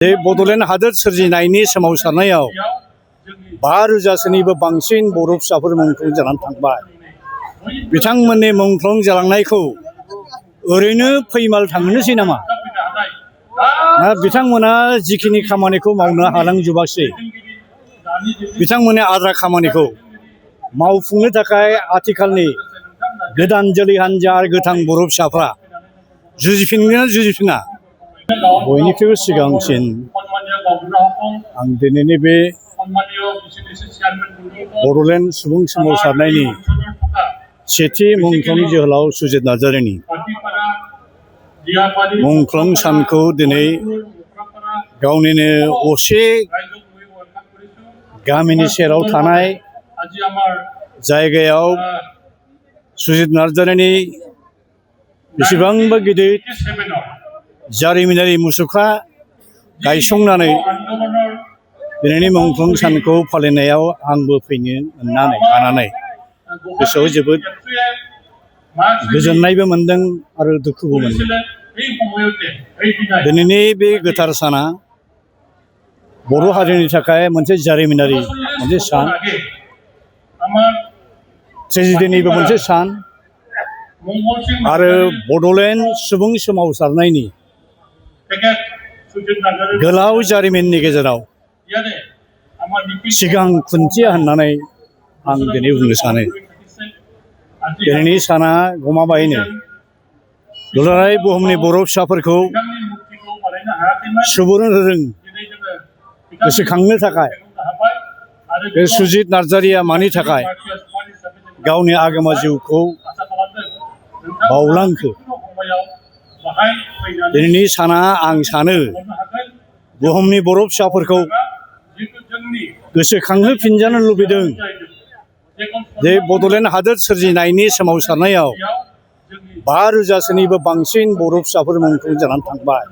बे बड'लेण्ड हादोर सोरजिनायनि सोमावसारनायाव 5,000सोनिबो बांसिन बर' फिसाफोर मुंख्लं जानानै थांबाय। बिथांमोननि मुंख्लं जालांनायखौ ओरैनो फैमाल थांनोसै नामा? बिथांमोना जिखिनि खामानिखौ मावनो हालांजोबासै, बिथांमोननि आद्रा खामानिखौ मावफुंनो थाखाय आथिखालनि गोदान जोलै हान्जा आरो गोथां बर' फिसाफ्रा जुजिफिनगोन ना जुजिफिना? बयनिख्रुइबो सिगांसिन आं दिनैनि बे बड'लेण्ड सुबुं सोमावसारनायनि सेथि मुंख्लं जोहोलाव सुजित नार्जारिनि मुंख्लं सानखौ दिनै गावनिनो असे गामिनि सेराव थानाय जायगायाव सुजित नार्जारिनि बेसेबांबा गिदिर जारिमिनारि मुसुखा गायसंनानै दिनैनि मुंख्लं सानखौ फालिनायाव आंबो फैनो हानानै गोसोआव जोबोद गोजोननायबो मोनदों आरो दुखुबो मोनदों। दिनैनि बे गोथार साना बर' हारिनि थाखाय मोनसे जारिमिनारि मोनसे सान, ट्रेजेडिनिबो मोनसे सान आरो बड'लेण्ड सुबुं सोमावसारनायनि गोलाव जारिमिननि गेजेराव सिगां खुन्थिया होननानै आं दिनै बुंनो सानो। दिनैनि साना गमामायैनो दुलाराय बुहुमनि बर' फिसाफोरखौ सुबुरुन होदों गोसोखांनो थाखाय बे सुजित नार्जारिया मानि थाखाय गावनि आगोमा जिउखौ बावलांखो। दिनैनि साना आं सानो बुहुमनि बर' फिसाफोरखौ गोसोखांहोफिनजानो लुबैदों जे बड'लेण्ड हादोर सोरजिनायनि सोमावसारनायाव 5,000सोनिबो बांसिन बर' फिसाफोर मुंख्लं जानानै थांबाय।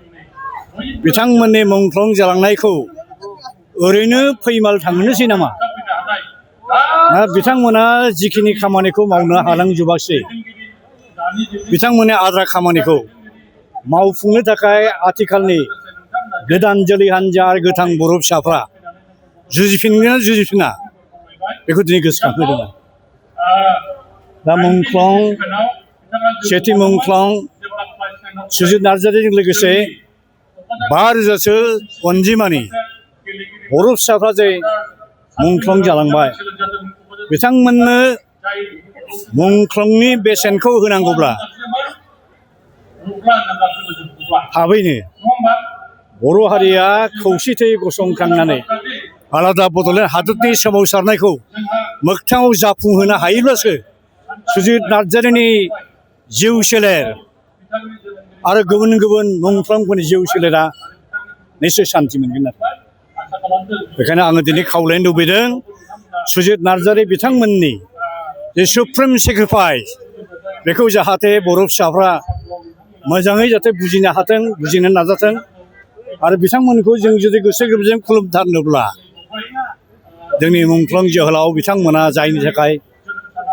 बिथांमोननि मुंख्लं जालांनायखौ ओरैनो फैमाल थांनोसै नामा? बिथांमोना जिखिनि खामानिखौ मावनो हालांजोबासै, बिथांमोननि आद्रा खामानिखौ मावफुंनो थाखाय आथिखालनि गोदान जोलै हान्जा आरो गोथां बर' फिसाफ्रा जुजिफिनगोन ना जुजिफिना? बेखौ दिनै गोसोखांहोदों। दा मुंख्लं सेथि मुंख्लं सुजित नार्जारिजों लोगोसे 5,000सो अनजिमानि बर' फिसाफ्रा जे मुंख्लं जालांबाय, बिथांमोननो मुंख्लंनि बेसेनखौ होनांगौब्ला थाबैनो बर' हारिया खौसेथि गसंखांनानै आलादा बड'लेण्ड हादरनि सोमावसारनायखौ मोगथाङाव जाफुंहोनो हायोब्लासो सुजित नार्जारिनि जिउ सोलेर आरो गुबुन गुबुन मुंख्लंफोरनि जिउ सोलेरा निस्सय सान्थि मोनगोन आरो। बेखायनो आङो दिनै खावलायनो लुबैदों सुजित नार्जारि बिथांमोननि जे सुप्रिम सेक्रिफाइस, बेखौ जाहाथे बर' फिसाफ्रा मोजाङै जाहाथे बुजिनो हाथों, बुजिनो नाजाथों। आरो बिथांमोनखौ जों जुदि गोसो गोरबोजों खुलुमथारनोब्ला जोंनि मुंख्लं जोहोलाव बिथांमोना जायनि थाखाय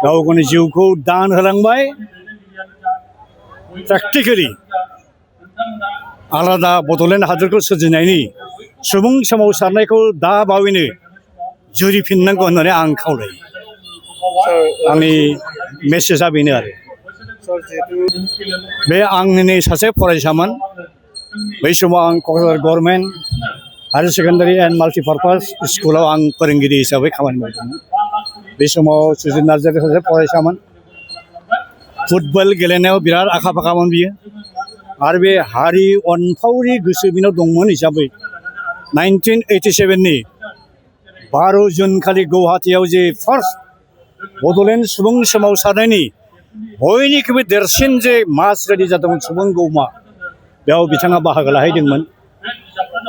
गाव गावनि जिउखौ दान होलांबाय, प्रेक्टिकेलि आलादा बड'लेण्ड हादरखौ सोरजिनायनि सुबुं सोमावसारनायखौ दा बावैनो जुरिफिननांगौ होननानै आं खावलायो। आंनि मेसेजआ बेनो आरो। बे आंनिनो सासे फरायसामोन। बै समाव आं Kokrajhar government higher secondary and multipurpose स्कुलाव आं फोरोंगिरि हिसाबै खामानि मावदोंमोन। बे समाव सुजित नार्जारि सासे फरायसामोन। फुटबल गेलेनायाव बिराद आखा फाखामोन बियो। आरो बे हारि अनफावरि गोसो बिनाव दंमोन हिसाबै 1987नि 12 जुन खालि गुवाहाटीयाव जे फार्स्ट बड'लेण्ड सुबुं सोमावसारनायनि बयनिख्रुइबो देरसिन जे मास रेडि जादोंमोन सुबुं गौमा, बेयाव बिथाङा बाहागो लाहैदोंमोन।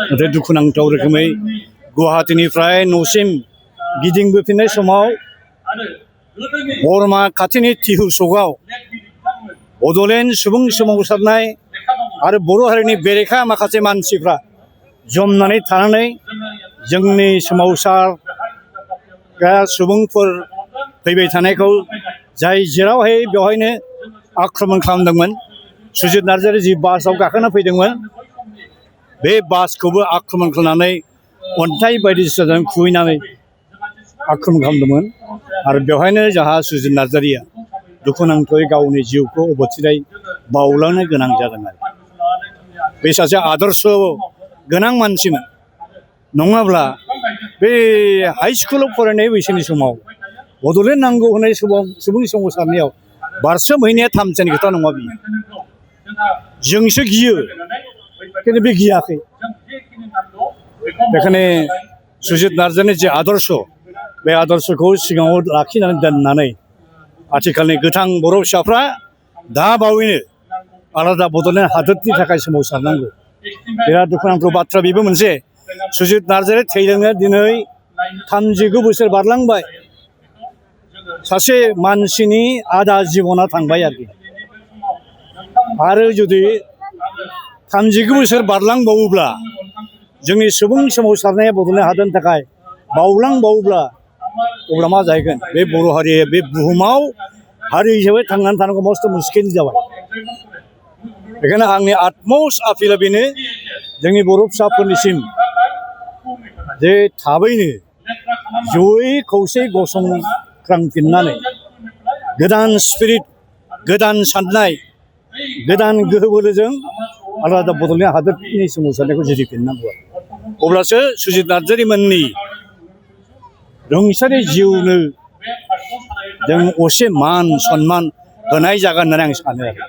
नाथाय दुखुनांथाव रोखोमै गुवाहाटीनिफ्राय न'सिम गिदिंबोफिननाय समाव बरमा खाथिनि टिहु सकआव बड'लेण्ड सुबुं सोमावसारनाय आरो बर' हारिनि बेरेखा माखासे मानसिफ्रा जमनानै थानानै जोंनि सोमावसारग्रा सुबुंफोर फैबाय थानायखौ जाय जेरावहाय बेवहायनो आक्रमन खालामदोंमोन। सुजित नार्जारि जि बासआव गाखोना फैदोंमोन, बे बासखौबो आक्रमण खालामनानै अन्थाइ बायदिसिनाजों खुबैनानै आक्रमण खालामदोंमोन आरो बेवहायनो जोंहा सुजित नार्जारिया दुखुनांथावै गावनि जिउखौ अबथिरायै बावलांनो गोनां जादों आरो बे सासे आदर्श गोनां मानसिमोन नङाब्ला बे हाइ स्कुलाव फरायनाय बैसोनि समाव बड'लेण्ड नांगौ होननाय सुबुं सोमावसारनायाव बारसोमहैनाया थामथिनि खोथा नङा बियो जोंसो गियो खिन्थु बे गियाखै बेखायनो सुजित नार्जारिनि जे आदर्श बे आदर्शखौ सिगाङाव लाखिनानै दोननानै आथिखालनि गोथां बर' फिसाफ्रा दा बावैनो आलादा बड'लेण्ड हादोरनि थाखाय सोमावसारनांगौ बिराद दुखुनांथाव बाथ्रा बेबो मोनसे सुजित नार्जारि थैलांनाया दिनै 39 बोसोर बारलांबाय सासे मानसिनि आधा जिबना थांबाय आरो जुदि 39 बोसोर बारलांबावोब्ला जोंनि सुबुं सोमावसारनाया बड'लेण्ड हादोरनि थाखाय बावलांबावोब्ला अब्ला मा जाहैगोन बे बर' हारिया बे बुहुमाव हारि हिसाबै थांनानै थानांगौ मस्त' मुस्किल जाबाय बेखायनो आंनि आटमस्ट आपिला बेनो जोंनि बर' फिसाफोरनिसिम जे थाबैनो जयै खौसे गसंख्रांफिननानै गोदान स्पिरिट गोदान साननाय गोदान गोहो बोलोजों आलादा बड'लेण्ड हादोरनि सोमावसारनायखौ जुरिफिननांगौ अब्लासो सुजित नार्जारिमोननि रुंसारि जिउनो जों असे मान सन्मान होनाय जागोन होननानै आं सानो आरो